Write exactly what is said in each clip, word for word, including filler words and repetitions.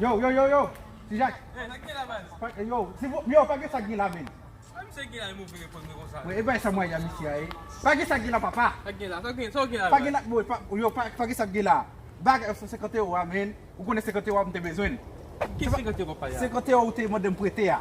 Yo, yo, yo, yo. Ti Jak. Eh, sa k gen la, baz? Pa, yo, si vo-, yo, pa gen sa k gen la, men. Sa misye gen la, e move reponn mwen konsa. Wi, e bay sa mwen ya misye a, e. Pa gen sa k gen la, papa. Sa k gen la, sa k gen, sa k gen la, baz? Pa gen la, boy, pa, yo, pa, pa gen sa k gen la. Bagay senkant ewo a, men. Ou konnen senkant ewo a m te bezwen l. Ki senkant ewo, papa, ya? Senkant ewo ou te mande m prete a.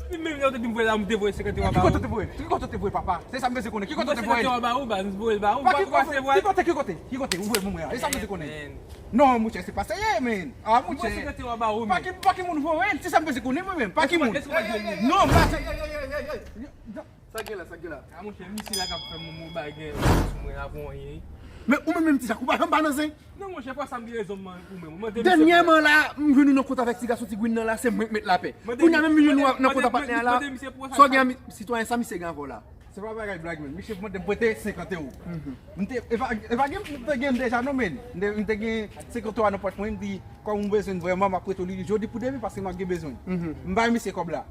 Li menm lè w te di m voye la, m te voye senkant ewo ba ou. Ki kote w te voye? Ki kote w te voye, papa? Se sa m bezwen konnen. Ki kote w te voye? Senkant ewo ba ou, baz, m voye l ba ou. Pa ki kote, ki kote, ki kote? Ki kote? Ou voye pou mwen an. E sa m bezwen konnen. Non, monchè, se pa serye, men. Ah, monchè. M voye senkant ewo ba ou, men. Pa ki, pa ki moun voye l? Se sa m bezwen konnen, mwen menm. Pa ki moun? Non, pa. Sa gen la, sa gen la? A, monchè, misye la k ap fè m yon bagay sou mwen la pou anyen. Men ou menm, menm Ti Jak, ou pa janm pa nan zen. Non, monchè, fwa sa m gen rezon m pou mwen. Dènyèman la, m jwenn ou nan kont avèk ti gason Ti Gwin nan la, se mwen k met lapè. Kounye a menm m jwenn ou nan kont a patnè a la. Sa w gen, sitwayen, sa misye gen avè w la? Se pa bagay blag, men. Misye mande m prete senkant ewo. M te, e pa, e pa gen, m te gen deja non, men. M te, m te gen senkant ewo nan pòch mwen, m di, kòm m bezwen l vrèman, m ap prete w li jodi pou demen paske m ap gen bezwen. M bay misye kòb la.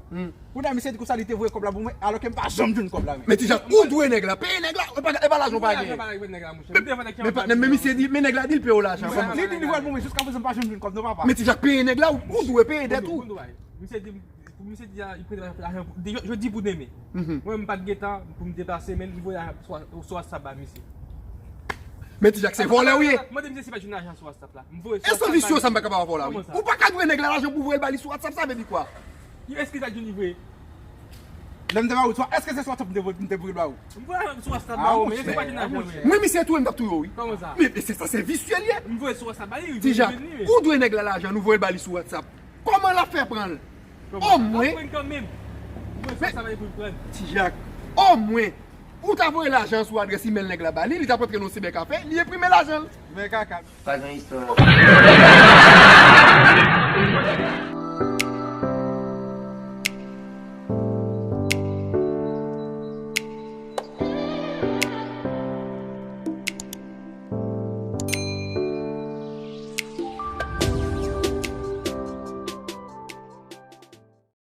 Kounye a misye di konsa li te voye kòb la pou mwen, alòske m pa janm jwenn kòb la, men. Men Ti Jak, ou dwe nèg la, peye nèg la, e pa, e pa lajan w pa gen. Men patnè m, men misye di, men nèg la di l peye w lajan. Li di li voye l pou mwen, jiska prezan m pa janm jwenn kòb non, papa. Men Ti Jak, peye nèg la, ou, ou dwe peye dèt ou. Misye di, pou misye di, a, li prete lajan pou, de, jodi pou demen. Mwen, m pa t gen tan pou m deplase, men li voye lajan sou, sou WhatsApp ba misye. Men Ti Jak, se vòlè ou ye. Mande misye si pa t jwenn lajan sou WhatsApp la. M voye sou WhatsApp. Ensanvisye sa, m pa ka pa vòlè ou. Kòman sa? Ou pa ka dwe nèg la lajan pou voye l ba li sou WhatsApp, sa vle di kwa? Èske sa t jwenn li vre? Lè m te ba ou, èske se sou WhatsApp m te voye, m te voye l ba ou? M voye sou WhatsApp ba ou, men èske pa t jwenn lajan vre? Mwen, misye touye m, t ap touye w, wi. Kòman sa? Men, men se sa, se visye l ye. M voye sou WhatsApp ba li, wi. Ti Jak, ou dwe nèg la lajan, nou voye l ba li sou WhatsApp. Kòman l ap fè pran l? Omwen. Ti Jak, omwen, ou ta voye lajan sou adrès imèl nèg la ba li, li t ap rantre nan yon sibercafé, li enprime lajan l. Men kaka. Pa gen istwa.